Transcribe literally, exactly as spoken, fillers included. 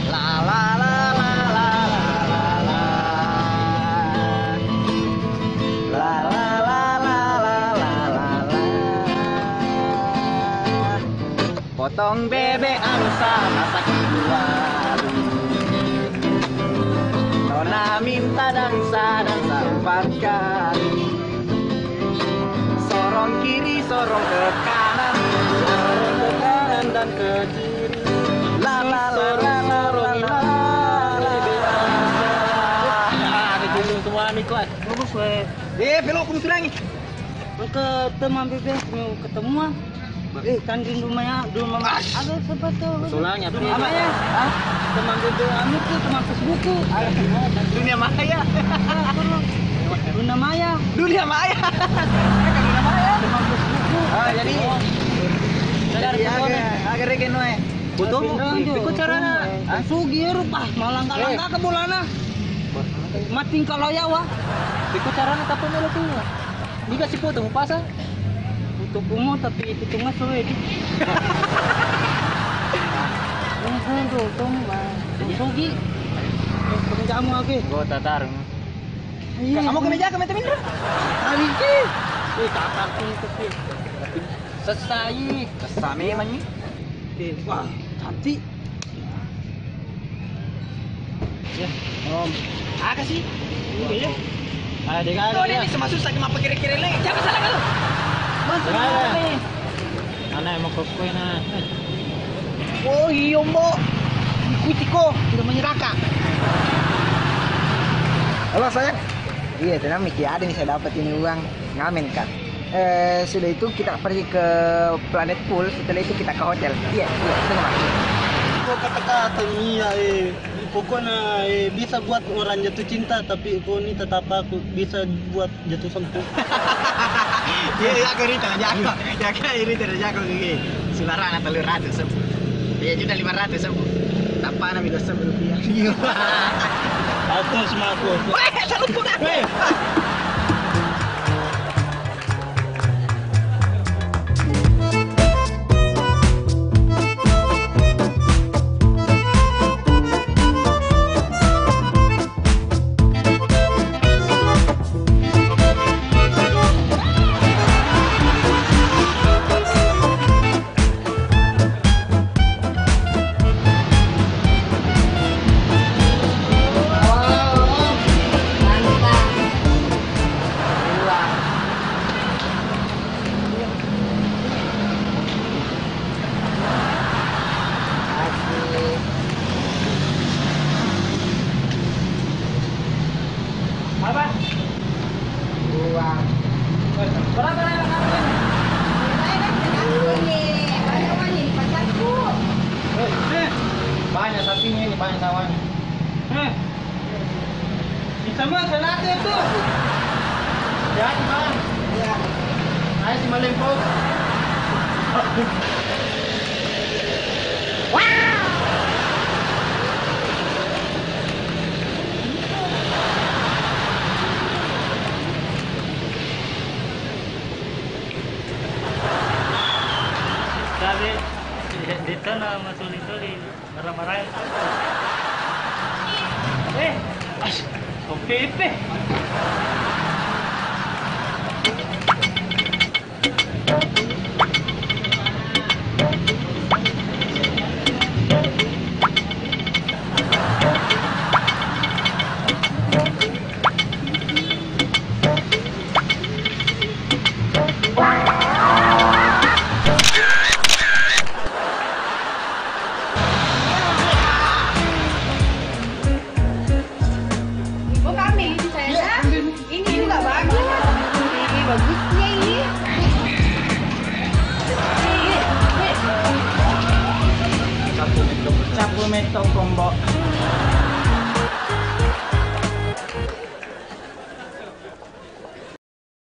La la la la la la la la. La la la la la la la la la. Potong bebek angsa masak dua. Nona minta dansa, dansa empat kali. Sorong kiri, sorong ke kanan, sorong ke kanan dan ke kiri. La la la la la la la la. Ah, ada gunung semua nih, kuat. Bagus, weh. Eh, belok, aku turangi. Ke teman bebek mau ketemuan. Eh, kan di rumahnya, di rumah Mas. Ada siapa tuh? Sulangnya, Pi. Apa ya? Hah? Teman bebek anu tuh, teman Facebookku. Dunia maya. Dunia maya. Dunia maya. Dunia maya. Teman Facebookku. Ah, jadi. Jadi, agak, agak regen, weh. Foto? Ikut carana. Hah? Sugi rupa, malang-langka ke bolana. Mating kalau ya, wah. Ikut carana, tapi melo tuh. Niga si foto mupasang? Foto kumo tapi itu tengah sore di. Ini tuh, tuh, Bang. Sogi. Kamu aku. Gua tatar. Iya. Kamu kena jaga, minta minta. Hari ini. Eh, tatar tuh itu sih. Sesai. Sesai memang nih. Eh, wah, cantik. Ya, Om. Aga sih? Iya. Ah, dia kan. Tuh, dia bisa masuk sakit apa kira-kira lagi? Siapa salah kalau? Masuk apa nih? Anak emang kokoi nah. Oh, iya, Mbok. Ikuti ko, sudah menyerahkan. Halo, sayang. Iya, tenang, Miki. Ada nih, saya dapat ini uang. Ngamen, Kak. Eh, sudah itu kita pergi ke Planet Pool, setelah itu kita ke hotel. Iya, iya, itu mah. Kok kata-kata iya, eh. Pokoknya, eh, bisa buat orang jatuh cinta, tapi kau ini tetap aku bisa buat jatuh sempur. Iya, iya, aku rita aja. Iya. Ya, kan, rita aja aku gigi. Sularana telur ratus sempur. Iya, juta lima ratus sempur. Tanpa anak minus sempur rupiah. Iya. Aku sama aku. Weh, salah pun. Weh. Apa? Dua. Berapa, Nek? Banyak uang ini, pacarku. Eh, eh. Banyak sapinya ini, banyak sawahnya. Eh. Bisa mah senate tuh. Ya, Bang. Iya. Ayo si Malempos. Tapi di, di sana masuk itu di Marah-marahin. Eh, as, O P P. Bukan milik saya. Ini juga bagus. Ini bagusnya ini. Capu metto kombo.